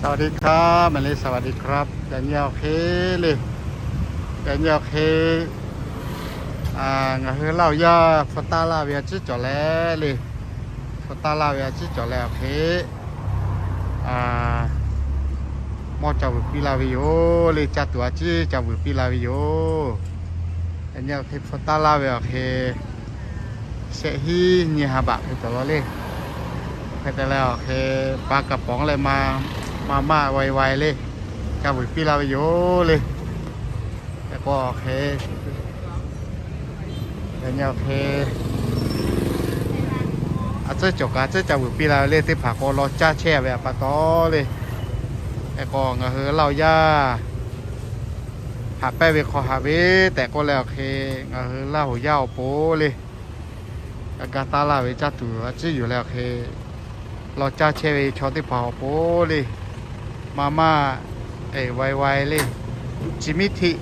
สวัสดีครับ Mehˍ le, สวัสดีครับ. Yaꞈ nyi awˬ hk'e le, yaꞈ nyi awˬ hk'e ngaˬ hui Laˇ huˍ yaˇ hpu taˇ laˇ ve a ciˉ cawˬ leh le, hpu taˇ laˇ ve a ciˉ cawˬ leh awˬ hk'e mawˇ ca vuiˬ piˇ la ve yoˬ le. Caˇ tuˬ a ciˉ ca vuiˬ piˇ la ve yoˬ. Yaꞈ nyi awˬ hk'e hpu taˇ laˇ ve awˬ hk'e shehˆ hiˉ nyiˇ ha baꞈ hk'e cawˬ law le. Hk'e te leh awˬ hk'e pa kaˍ pawˍ leh ma maˇ wai wai le, ca vuiˬ piˇ la ve yoˬ le. Hk'e k'o awˬ hk'e, yaꞈ nyi awˬ hk'e a ciˉ cawˬ kaꞈ a ciˉ ca vuiˬ piˇ la ve le. Teˇ hpaˍ k'o law caˇ chehˇ ve pa taw le. Hk'e k'o ngaˬ hui Laˇ huˍ yaˇ haꞈ pehnˇ ve hk'aw haꞈ ve tehꞈ k'oˆ leh awˬ hk'e, ngaˬ hui Laˇ huˍ yaˇ awˬ pon le, ga taˇ laˇ ve caˇ tuˬ a ciˉ yoˬ leh awˬ hk'e, law caˇ chehˇ ve chaw teˇ hpaˍ awˬ pon le, ma maˇ eˍ wai wai le, chi miˉ htiˆ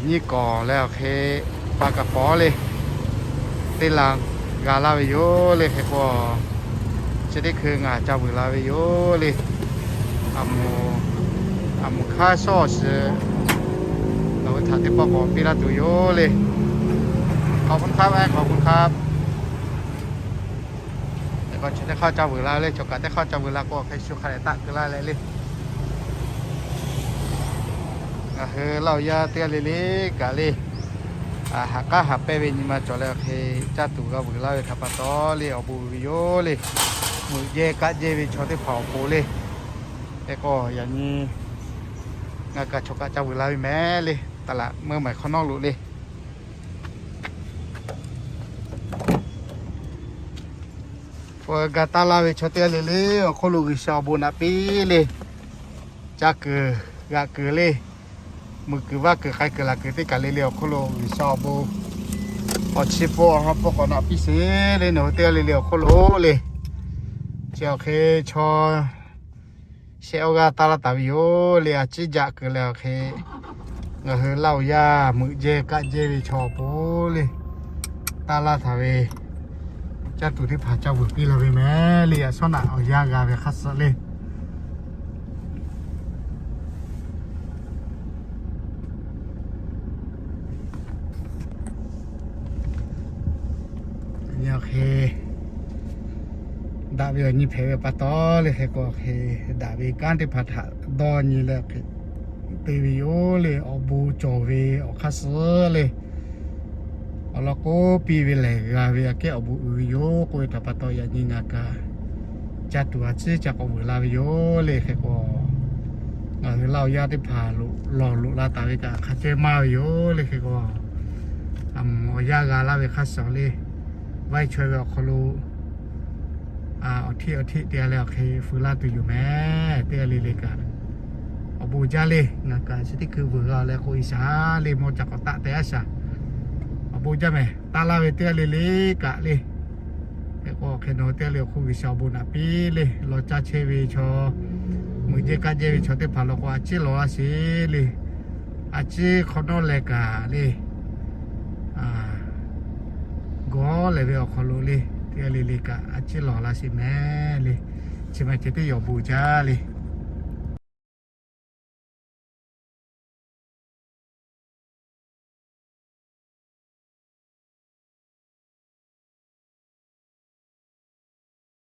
nyiˇ kawˍ leh awˬ hk'e pa kaˍ pawˍ le, teˇ la g'a laˇ ve yoˬ le. Hk'e k'o chi teˇ hkui ngaˬ ca vuiˬ la ve yoˬ le. A moˍ, a moˍ hkaˇ shawˇ shiˍ nawˬ hui htaꞈ teˇ pawˆ k'awꞈ piˇ laˇ tuˬ yoˬ le. ขอบคุณครับ ขอบคุณครับ. Teˇ hk'aˇ chi teˇ hk'aˇ ca vuiˬ la le, chaw kaꞈ teˇ hk'aˇ ca vuiˬ la k'o hk'e shu hk'a dehꞈ taˆ keu laˇ leh le. Ngaˬ hui Laˇ huˍ yaˇ teˇ g'aˇ le le kaꞈ le, haꞈ k'aˉ haꞈ pehnˇ ve nyi ma cawˬ leh awˬ hk'e caˇ tuˬ g'a vuiˬ laˇ ve htaꞈ pa taw le awˬ bon uiˍ ve yoˬ le. Meuꞈ jehˇ kaˆ jehˇ ve chaw teˇ hpaˍ awˬ pon le. Hk'e k'o yaꞈ nyi ngaˬ kaꞈ chaw kaꞈ ca vuiˬ la ve mehˍ le. Taˍ laꞈ meuˇ maˬ hk'awꞈ nawˉ loꞈ le. Ga taˇ laˇ ve chaw teˇ g'aˇ le le awˬ hk'oˆ lo G'uiˬsha awˬ bon naꞈ piˇ le. Ca kuiˬ g'aꞈ kuiˬ le, mui kuiˬ vaˇ kuiˬ k'ai kuiˬ laˬ kuiˬ teˇ kaˬ le le awˬ hk'oˆ lo G'uiˬsha awˬ bon awˬ chi pon awˬ ha pon k'awꞈ naꞈ piˇ sheˍ le. Nawˬ hui teˇ g'aˇ le le awˬ hk'oˆ lo le, chi awˬ hk'e chaw shehˆ awˇ g'aˇ taˇ laˇ taˍ ve yoˬ le. A ciˉ jaˆ kuiˬ leh awˬ hk'e ngaˬ hui Laˇ huˍ yaˇ meuꞈ jehˇ kaˆ jehˇ ve chaw awˬ pon le, taˇ laˇ htaꞈ ve caˇ tuˬ teˇ hpaˍ ca vuiˬ piˇ la ve mehˍ le. Yaꞈ shawˉ naꞈ awˬ yanˇ g'a ve hk'aˇ suh le. Yaꞈ hk'e daꞈ ve awˬ nyi hpehꞈ ve pa taw le. Hk'e k'o hk'e daꞈ ve kanˉ teˇ hpaˍ htaꞈ dawˇ nyi leh hk'e te ve yoˬ le. Awˬ bon cawˬ ve awˬ hk'aˇ suh le. Awˬ lawn k'oˆ piˇ ve lehˬ g'a ve aꞈ kehˉ awˬ bon uiˍ ve yoˬ k'oˆ ve htaꞈ pa taw yaꞈ nyi ngaˬ kaꞈ caˇ tuˬ a ciˉ ca k'awꞈ vuiˬ la ve yoˬ le. Hk'e k'o ngaˬ hui Laˇ huˍ yaˇ teˇ hpaˍ lo lawˬ loꞈ la taˍ ve kaꞈ hk'a cehˇ maˇ ve yoˬ le. Hk'e k'o a moˍ awˬ yanˇ g'a laˇ ve hk'aˇ suh le, vaiˇ chaweh ve awˬ hk'aw lo awˬ htiˆ awˬ htiˆ te a leh awˬ hk'e feu laˇ tuˬ yoˬ mehˍ. Teˇ g'aˇ le le kaꞈ awˬ bon jaˇ le. Ngaˬ kaꞈ chi teˇ hkui vuiˬ g'a leh k'o G'uiˬsha le mawˇ ca k'awꞈ taˆ teh aˉ shaˍ. Awˬ bon jaˇ mehˍ. Taˇ laˇ ve teˇ g'aˇ le le kaꞈ le. Hk'e k'o hk'e nawˬ hui teˇ g'aˇ le awˬ hk'oˆ G'uiˬsha awˬ bon naꞈ piˇ le. Law caˇ chehˇ ve chaw, meuꞈ jehˇ kaˆ jehˇ ve chaw teˇ hpaˍ law k'o a ciˉ lawˬ laˇ sheˍ le. A ciˉ hk'awꞈ nawˉ leh kaꞈ le, gawˇ lehˬ ve awˬ hk'aw lo le, teˇ g'aˇ le le kaꞈ a ciˉ lawˬ laˇ sheˍ mehˍ le. Chi ma ceh teˇ yawˬ bon jaˇ le.